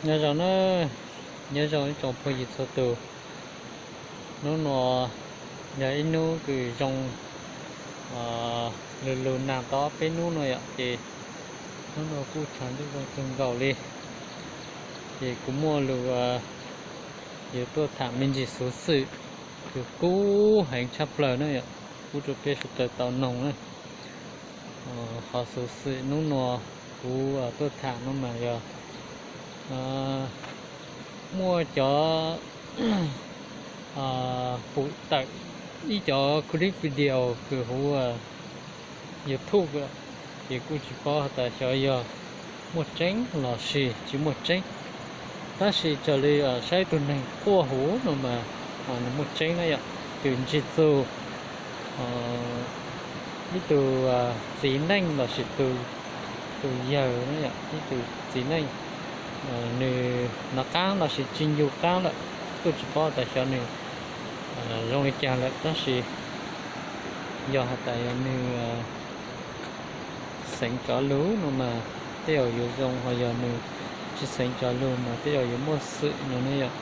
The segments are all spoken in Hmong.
Nyob zoo na, nyob zoo ib tsoom phooj ywg txhua tus. Hnub no yog ib hnub kws zoo, lug lug nag tau peb hnub no yom, ces hnub no kuj tshav ntuj zoo kawg nkaus li. Ces kuv muaj lug yuav tuaj tham me ntsis xuv xwm kws kub heev tshaj plaws na yom, pub rau peb sawv daws tau noog na. Qhov xuv xwm hnub no kuv tuaj tham no mas yog muaj cov pum tawm ib cov clip video kws huv YouTube, ces kuj tsis paub has tas xyov yog muaj tseeb los sis tsis muaj tseeb. Tab sis raws li saib tug neeg quaj huv no mas nws muaj tseeb na yom, tus ntsig txug ib tug txiv neej los sis tus yawg na yom, ib tug txiv neej, nws nov qaab los sis tsis ncu qaab lawm, kuj tsis paub tas xyov nws zoo li cas lawm, tab sis yog has tas yog nws xeev cov lug no mas tej zaum yuav zoo, ho yog nws tsis xeev cov lug mas tej zaum yuav muaj xwm no ne yom.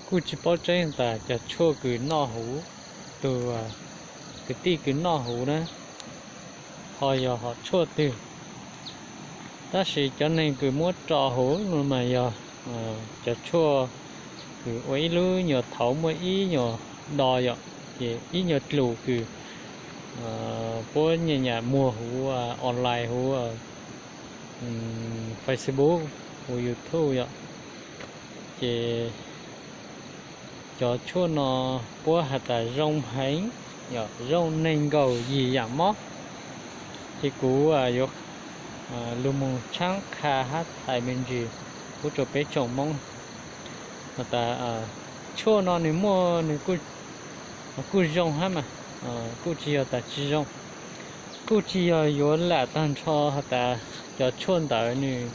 Kuj tsis paub tseeb tas cov tshuaj kws noj huv, tus kwv tij kws noj huv na, ho yog hom tshuaj twg. Tab sis cov neeg kws muab tso huv no mas yog cov tshuaj kws ua ib lub nyuas thauv muaj ib nyuas do yom, ces ib nyuas dlus kws puab nyam nyam muag huv online, huv Facebook, huv YouTube yom. Ces cov tshuaj no puab has tas zoo heev, zoo neeg nkaus yim yaam mob. Ces kuv yuav lug moog tshaab qha hab txhais me ntsis pub rua peb tsoom Moob has tas tshuaj no nws muaj, nws kuj zoo hab mas, kuj tsis yog tas tsis zoo. Kuj tsis yog yuav lam tag nrho has tas cov tshuaj ntawd nws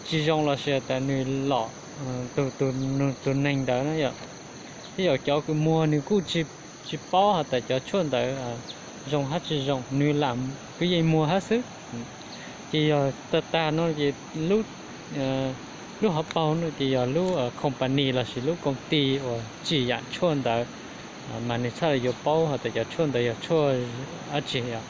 tsis zoo los sis tas nws lom tug neeg ntawd na yom. Tej zaum cov kws muag nws kuj tsis paub has tas cov tshuaj ntawd zoo hab tsis zoo, nws lam kwv yeej muag hab xwb. Ces yog tag tag no ces lub hauv paug no ces yog lub company los sis lub koom ti uas tsim yaam tshuaj ntawd mas nws txhaj le yuav paub has tas cov tshuaj ntawd yog tshuaj dab tsi yom.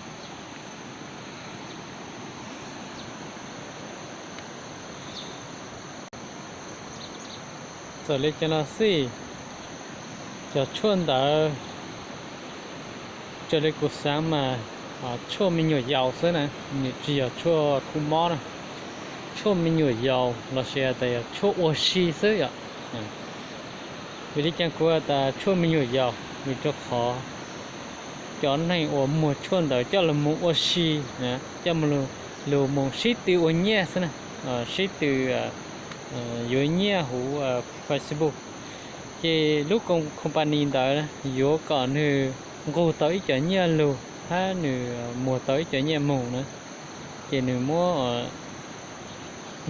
Txawm li cas los xij, cov tshuaj ntawd raws li kuv xaav mas tshuaj me nyuam yaus xwb na, nws tsis yog tshuaj kub mob na. Tshuaj me nyuam yaus los sis tas yog tshuaj ua si xwb yom. Vim li cas kuv has tas tshuaj me nyuam yaus? Vim rau qhov cov neeg uas muag tshuaj ntawd coj lug moog ua si, coj lug moog sib tw ua nyiaj xwb na, sib tw yuav nyiaj huv Facebook. Ces lub company ntawd yuav kom nwg nqug tau ib cov nyiaj lug hab nwg muag tau ib cov nyiaj moog na, ces nwg muab,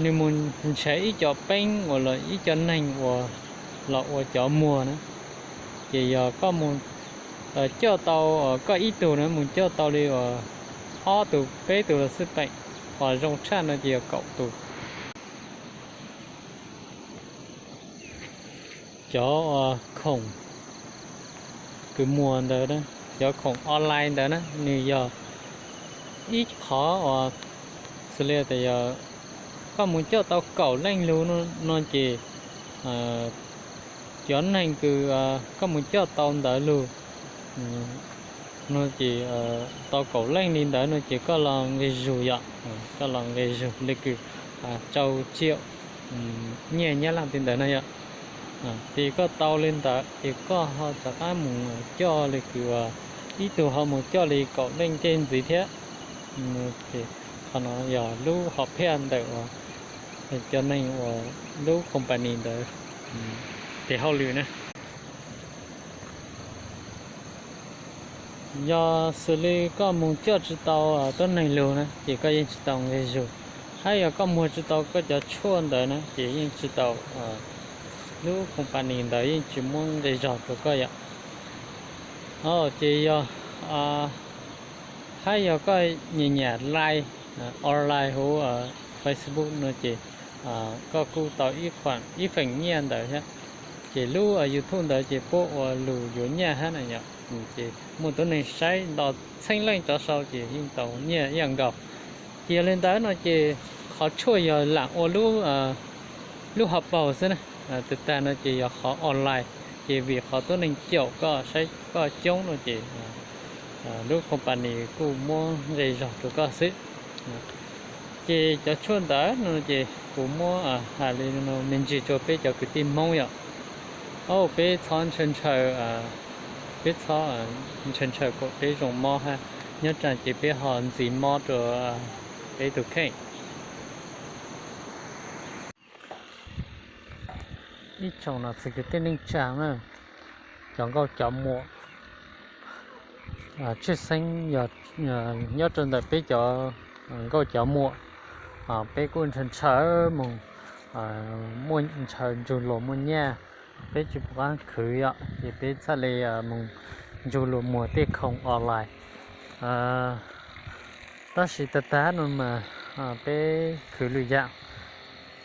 nwg moog nrhav ib co peeb uas los ib co neeg uas los ua cov muag na. Ces yog koj moog coj tau, koj ib tug na moog coj tau li ob tug peb tug los xij peem, ho zoo tshaj no ces yog kaum tug. Cov khoom kws muag ntawd, cov khoom online ntawd na, nws yog ib qhov uas xws li tas yog koj moog coj tau kaum leej lug no ces cov neeg kws koj moog coj tau ntawd lug no ces tau kaum leej li ntawd no ces koj los nqe zug yom, koj los nqe zug li kws rau tsiaum nyiaj nyab laj ti ntawd no yom. Ces koj tau li ntawd ces koj ho rov qab moog coj li kws ib tug ho moog coj li kaum leej tej ntxiv thiab. Qhov no yog lub hom phiaj ntawm uas cov neeg uas lub company ntawd tes hauj lwm na. Yog xws li koj moog coj tsis tau tuab neeg lug na ces koj yeej tsis tau nqe zug, hab yog koj muag tsis tau koj cov tshuaj ntawd na ces yeej tsis tau lub company ntawd yeej tsis muab nqi zog rau koj yom. Ces yog, hab yog koj nyiam nyiam live, online huv Facebook no ces koj kuj tau ib feem nyiaj ntawd thiab. Ces lub YouTube ntawd ces puab ua lug yuav nyiaj hab na yom. Ces muaj tuab neeg saib nto txheeb leej rov sau ces yeej tau nyiaj ib yam nkaus. Ces yog li ntawd no ces qhov tshuaj yog lam ua lub hauv paug xwb na. Tag tag no ces yog qhov online, ces vim qhov tuab neeg caum koj saib koj coob no ces lub company kuj muab nqi zog rau koj xwb. Ces cov tshuaj ntawd no ces kuv muab hais li no me ntsis rua peb cov kwv tij Hmoob yom. Au, peb txhob ntshaw ntshaw, peb txhob ntshaw ntshaw kom peb zoo mob hab, nyob tsam ces peb ho ntxiv mob rua peb tug kheej. Ib tsoom no txhia kwv tij neej tsaa na, cov nkauj cov muam, tshwj xeeb yog nyob rau ntawm peb cov nkauj cov muam, peb kuj ntshaw ntshaw moog, muaj ntshaw ntsug luas muaj nyaj, peb tsis pum qab khwv yom, ces peb txhaj le moog ntsug luas muag tej khoom online. Tab sis tag tag no mas peb khwv lwm yam,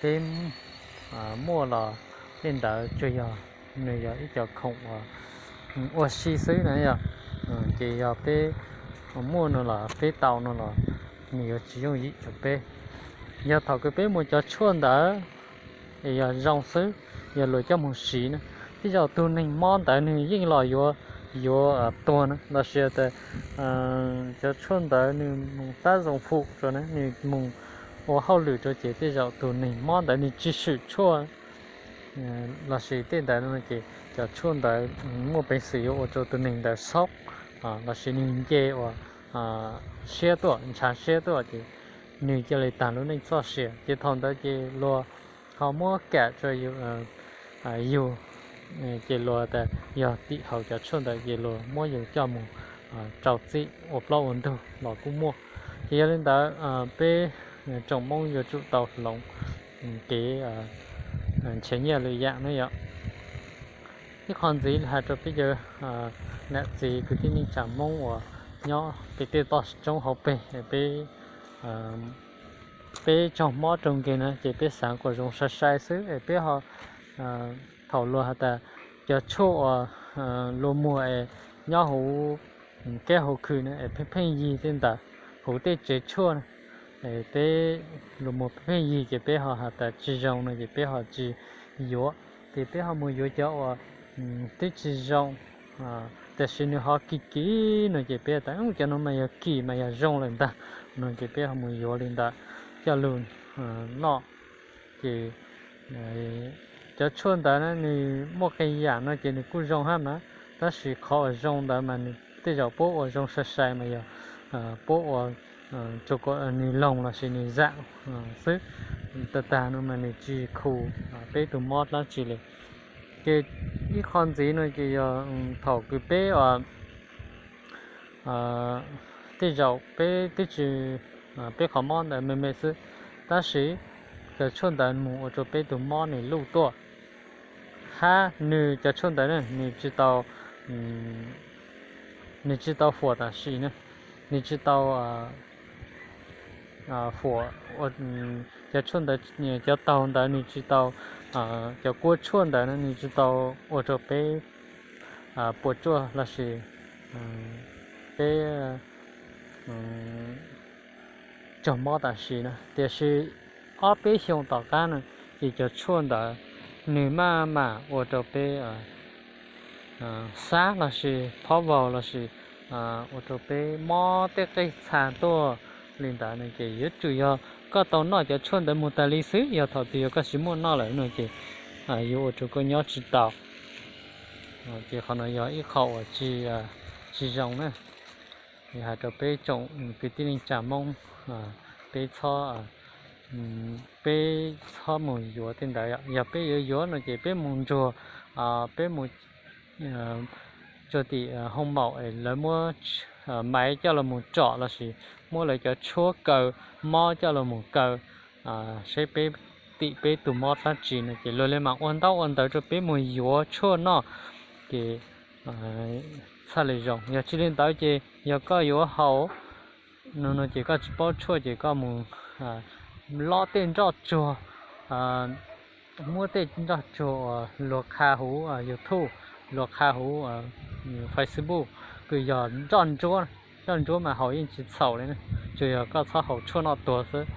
peb muaj los tej ntawd tsuas yog nws yog ib cov khoom ua si xwb na yom. Ces yog peb muaj no los peb tau no los nws yuav tsis yooj yim rua peb. Yog thaum kws peb muag cov tshuaj ntawd es yog zoo xwb, yog luas coj moog siv na, tej zaum tug neeg mob ntawd nws yeej los yuav, yuav tuag na, lossis tas cov tshuaj ntawd nws moog tab zoo fum rua na, nws moog ua hauj lwm rua ces tej zaum tug neeg mob ntawd nws tsis swm tshuaj, lossis tej ntawd no ces cov tshuaj ntawd muaj peev xwm yuav ua rua tug neeg ntawd xoob, lossis nws nce uas siab tuaj, ntshav siab tuaj ces nws ca le taag lub neej txoj sia. Ces thaum ntawd ces luas ho muab kam rua yug, ces luas tas yog tim hauv cov tshuaj ntawd ces luas muab yug coj moog rau txim ua plaub ua ntug los kuj muaj. Ces yog li ntawd peb tsoom Moob yuav tsum tau hloov kev nrhiav nyiaj lwm yam na yom. Ib qho ntxiv hais rau peb cov nam txiv kwv tij neej tsaa Moob uas nyob pem tej toj roob hauv peg, peb, peb raug mob raug nkeeg na ces peb xaav kom zoo sai sai xwb es peb ho, thaum luas has tas cov tshuaj uas luas muag es nyob huv keb huv khw na es pheej pheej yig tej ntawd, huv tej tsev tshuaj na, peb luas muag pheej pheej yig ces peb ho has tas tsis zoo no ces peb ho tsis yuav. Ces peb ho mus yuav cov uas twb tsis zoo, tab sis nws ho kim kim no ces peb tas cov no mas yog kim mas yog zoo lawm ntag no ces peb ho mus yuav li ntawd coj lug noj. Ces cov tshuaj ntawd na nws muaj qee yam no ces nws kuj zoo hab mas, tab sis qhov uas zoo ntawd mas nws tej zaum puab ua zoo sai sai mas yog puab ua rua kom nws loog lossis nws zaam xwb. Tag tag no mas nws tsis khu peb tug mob dlaab tsi li. Ces ib qho ntxiv no ces yog thaum kws peb tej zaum peb twb tsis, peb qhov mob ntawd me me xwb, tab sis cov tshuaj ntawd mus ua rua peb tug mob nws luj tuaj, hab nws cov tshuaj ntawd nws tsis tau, nws tsis tau fuam tam sim na, nws tsis tau fuam, cov tshuaj ntawd, cov taug ntawd nws tsis tau, cov kuab tshuaj ntawd na nws tsis tau ua rua peb puas tsuaj lossis peb raug mob tam sim na. Tiam sis ob peb xyoo tom qab no ces cov tshuaj ntawd nws maj mam ua rau peb xab lossis phob vaug lossis ua rau peb mob tej qej txha tuaj li ntawd no ces yuav tsum yog koj tau noj cov tshuaj ntawd mus tas li xwb. Yog thaum twg yog koj tsis muaj noj lawm no ces yuav ua rau koj nyob tsis tau. Ces qhov no yog ib qho uas tsis zoo na. Hais rau peb tsoom kwv tij neej tsa Moob, peb txhob, peb txhob mus yuav tej ntawd. Yog peb yuav yuav no ces peb mus ntsuag, peb mus tsuag tim hoo maum es lawv muab maiv coj los mus tsom lossis muab lawv cov tshuab kaw mob coj los mus kaw, saib peb tim peb tus mob dab tsi no ces luag li mam ua ntaub ua ntawv rau peb mus yuav tshuaj noj ces txhaj li zoo. Yog tsis li ntawd ces yog koj yuav haus no ces koj tsis paub tshuaj ces koj mus lob tej nroj tsuag, muab tej nroj tsuag uas luag qha huv YouTube, luag qha huv Facebook, kws yog nroj ntsuab mas haus yeej tsis txhaum li, tsuas yog koj txhob haus tshuaj noj tuag xwb.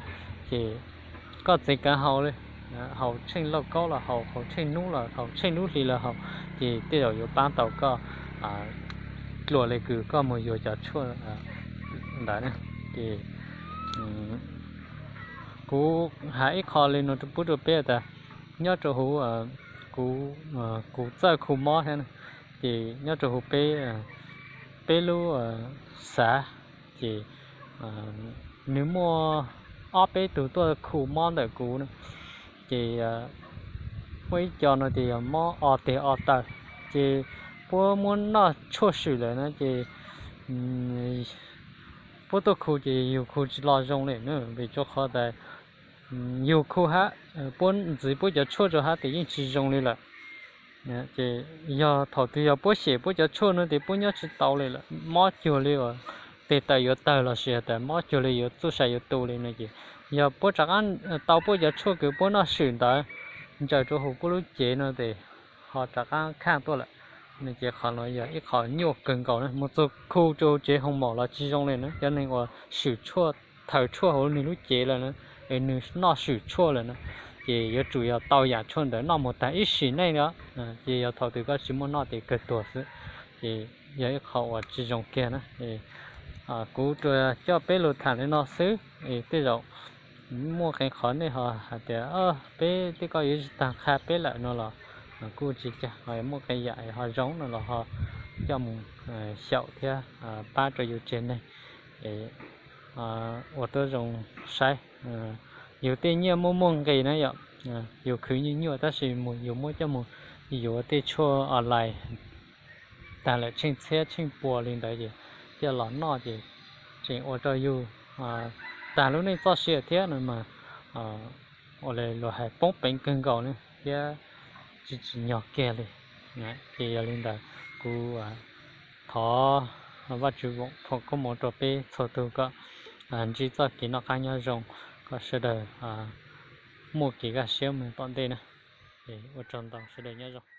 Ces koj txeev kawg haus li, haus tsheej lauj kaub los haus, haus tsheej hnub los haus, tsheej lub hli los haus, ces tej zaum yuav paab tau koj dlua li kws koj mus yuav cov tshuaj ntawd. Ces kuv has ib qho li no pub rau peb tas nyob rau huv, kuv txawj khu mob thiab, ces nyob rau huv peb, peb lub xav ces nws muaj ob peb tug tuaj khu mob ntawm kuv na, ces muaj ib co no ces yog mob o teg o taw, ces puab muab noj tshuaj swm lawm na ces puab tuaj khu ces yug khu tsis los zoo li na, vim rau qhov tas yug khu hab, puab ntxiv puab cov tshuaj rau hab tes yeej tsis zoo li lawm. Ces yog thaum twg yog puab xyem puab cov tshuaj no tes puab nyob tsis tau li lawm, mob cuag li uas teg taw yuav tawg los sis has tas mob cuag li yuav txuj sa yuav tu li no ces yog puab rov qaab tau puab cov tshuaj kws puab noj swm ntawd ntsaws rau huv puab lub cev no tes ho rov qaab khaj tuaj lawm. No ces qhov no yog ib qho nyuaj kawg nkaus na, mus txug khu rau tsev hoo maum los tsis zoo li na, cov neeg uas swm tshuaj, thaws tshuaj huv nwg lub cev lawm na, es nwg noj swm tshuaj lawm na, ces yuav tsum yog tau yaam tshuaj ntawd noj mus tag ib sim neej os. Ces yog thaum twg koj tsis muaj noj tes kawg tuag xwb, ces yog ib qho uas tsis zoo kiag na. Kuv tsuas coj peb lug tham li no xwb, es tej zaum muaj qee qhov nej ho has tias peb tej koj yuav tsis taag qha peb lawm no los kuj tsis cas, ho muaj qee yaam ho zoo no los ho coj mus xyaum thiab pab rau yug tsev neeg ua tuab zoo saib. Yug tej nyiaj muaj muaj nqis na yom, yug khwv nyuaj nyuaj tab sis mus yug muab coj mus yuav tej tshuaj online taag lawm tsheej txhiab tsheej pua li ntawd ces coj los noj ces tseem ua rau yug taag lub neej txoj sia thiab no mas ua li luag hais poob peev kawg nkaus li thiab tsis tsim nyog kiag li. Ces yog li ntawd kuv thov Vajtswv foom koob moov rau peb txhua tug kom ntsib txoj kev noj qab nyob zoo, kom sawv daws muaj kev kaj siab moog tom ntej na. Ua tsaug ntau, sawv daws nyob zoo.